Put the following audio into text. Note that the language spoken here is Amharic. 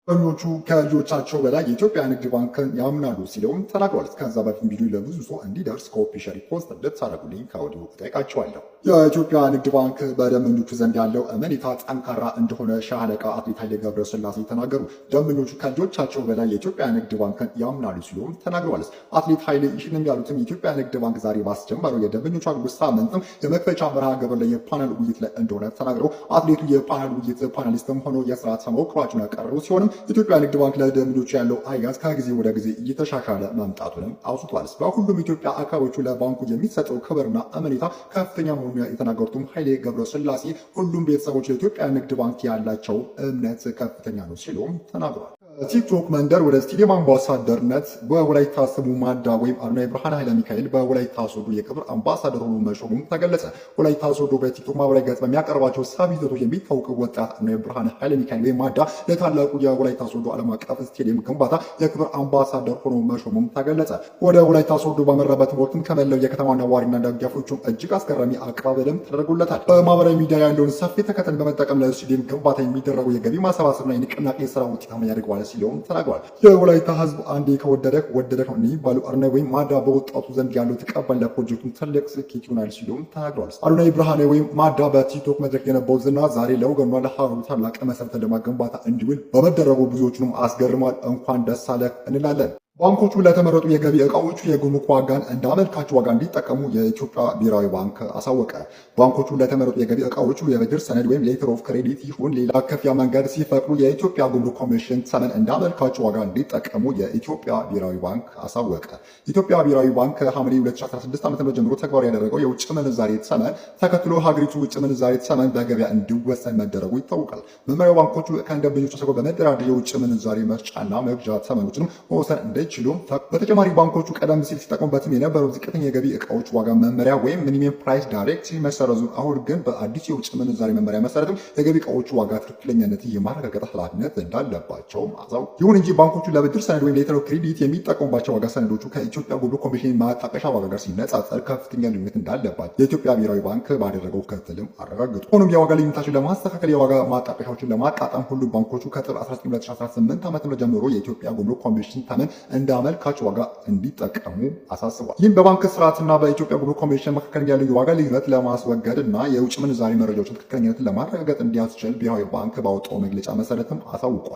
ደንበኞቹ ከልጆቻቸው በላይ የኢትዮጵያ ንግድ ባንክን ያምናሉ ሲለውም ተናግሯል። ከዛ በፊት ቪዲዮ ለብዙ ሰው እንዲደርስ copy፣ share፣ post እንድታደርጉልኝ ከወዲሁ እጠይቃችኋለሁ። የኢትዮጵያ ንግድ ባንክ በደንበኞቹ ዘንድ ያለው አመኔታ ጠንካራ እንደሆነ ሻለቃ አትሌት ኃይሌ ገብረስላሴ ተናገሩ። ደንበኞቹ ከልጆቻቸው በላይ የኢትዮጵያ ንግድ ባንክን ያምናሉ ሲሉም ተናግረዋል። አትሌት ኃይሌ ይህንም ያሉትም የኢትዮጵያ ንግድ ባንክ ዛሬ ባስጀመረው የደንበኞቹ አገልግሎት ሳምንትም የመክፈቻ መርሃ ግብር ላይ የፓናል ውይይት ላይ እንደሆነ ተናግረው አትሌቱ የፓናል ውይይት panelist ም ሆኖ የስራ ተሞክሯቸውን ያቀረቡ ሲሆንም ኢትዮጵያ ንግድ ባንክ ለደንበኞቹ ያለው አያያዝ ከጊዜ ወደ ጊዜ እየተሻሻለ መምጣቱንም አውስቷል። በሁሉም ኢትዮጵያ አካባቢዎቹ ለባንኩ የሚሰጠው ክብርና አመኔታ ከፍተኛ መሆኑን የተናገሩትም ኃይሌ ገብረስላሴ ሁሉም ቤተሰቦች ለኢትዮጵያ ንግድ ባንክ ያላቸው እምነት ከፍተኛ ነው ሲሉም ተናግሯል። ቲክቶክ መንደር ወደ ስቴዲየም አምባሳደርነት በወላይታ ስሙ ማዳ ወይም አዶናይ ብርሃን ኃይለ ሚካኤል በወላይታ ሶዶ የክብር አምባሳደር ሆኖ መሾሙም ተገለጸ። ወላይታ ሶዶ በቲክቶክ ማህበራዊ ገጽ በሚያቀርባቸው ሳቢ ይዘቶች የሚታወቀው ወጣት አዶናይ ብርሃን ኃይለ ሚካኤል ወይም ማዳ ለታላቁ የወላይታ ሶዶ ዓለም አቀፍ ስቴዲየም ግንባታ የክብር አምባሳደር ሆኖ መሾሙም ተገለጸ። ወደ ወላይታ ሶዶ ባመራበት ወቅትም ከመላው የከተማ ነዋሪና ደጋፊዎቹም እጅግ አስገራሚ አቀባበልም ተደርጎለታል። በማህበራዊ ሚዲያ ያለውን ሰፊ ተከተል በመጠቀም ለስቴዲየም ግንባታ የሚደረገው የገቢ ማሰባሰብና የንቅናቄ ስራ ውጤታማ ያደርገዋል ሲለውም ተናግሯል። የወላይታ ህዝብ አንዴ ከወደደህ ወደደህ ነው የሚባለው አዶናይ ወይም ማዳ በወጣቱ ዘንድ ያለው ተቀባይነት ለፕሮጀክቱ ትልቅ ስኬት ይሆናል ሲሉም ተናግሯል። አዶናይ ብርሃኔ ወይም ማዳ በቲክቶክ መድረክ የነበረው ዝና ዛሬ ለወገኗ ለሀገሩ ታላቅ መሰረተ ልማት ግንባታ እንዲውል በመደረጉ ብዙዎቹንም አስገርሟል። እንኳን ደስ አለህ እንላለን። ባንኮቹ ለተመረጡ የገቢ እቃዎቹ የጉምሩክ ዋጋን እንደ አመልካች ዋጋ እንዲጠቀሙ የኢትዮጵያ ብሔራዊ ባንክ አሳወቀ። ባንኮቹ ለተመረጡ የገቢ እቃዎቹ የብድር ሰነድ ወይም letter of credit ይሁን ሌላ ክፍያ መንገድ ሲፈቅዱ የኢትዮጵያ ጉምሩክ ኮሚሽን ተመን እንደ አመልካች ዋጋ እንዲጠቀሙ የኢትዮጵያ ብሔራዊ ባንክ አሳወቀ። ኢትዮጵያ ብሔራዊ ባንክ ከሐምሌ 2016 ዓ.ም ጀምሮ ተግባራዊ ያደረገው የውጭ ምንዛሬ ተመን ተከትሎ ሀገሪቱ ውጭ ምንዛሬ ተመን በገበያ እንዲወሰን መደረጉ ይታወቃል። መመሪያው ባንኮቹ ከደንበኞቻቸው ጋር በመደራደር የውጭ ምንዛሬ መስጫና መግዣ ተመኖችንም መወሰን እንደሚችሉም፣ በተጨማሪ ባንኮቹ ቀደም ሲል ሲጠቀሙበትም የነበረው ዝቅተኛ የገቢ እቃዎች ዋጋ መመሪያ ወይም minimum price directive መሰረዙን፣ አሁን ግን በአዲሱ የውጭ ምንዛሬ መመሪያ መሰረትም የገቢ እቃዎቹ ዋጋ ትክክለኛነት የማረጋገጥ ኃላፊነት እንዳለባቸውም አሳው። ይሁን እንጂ ባንኮቹ ለብድር ሰነድ ወይም letter of credit የሚጠቀሙባቸው ዋጋ ሰነዶቹ ከኢትዮጵያ ጉምሩክ ኮሚሽን ማጣቀሻ ዋጋ ጋር ሲነጻጸር ከፍተኛ ልዩነት እንዳለባቸው የኢትዮጵያ ብሔራዊ ባንክ ባደረገው ክትትልም አረጋግጡ። ሆኖም የዋጋ ልዩነታቸውን ለማስተካከል የዋጋ ማጣቀሻዎችን ለማጣጣም ሁሉም ባንኮቹ ከጥር 19 2018 ዓ.ም ጀምሮ የኢትዮጵያ ጉምሩክ ኮሚሽን ተመን እንደ አመልካች ዋጋ እንዲጠቀሙ አሳስቧል። ይህም በባንክ ስርዓትና በኢትዮጵያ ጉምሩክ ኮሚሽን መካከል ያለው የዋጋ ልዩነት ለማስወገድ እና የውጭ ምንዛሪ መረጃዎችን ትክክለኛነትን ለማረጋገጥ እንዲያስችል ብሔራዊ ባንክ ባወጣው መግለጫ መሰረትም አሳውቋል።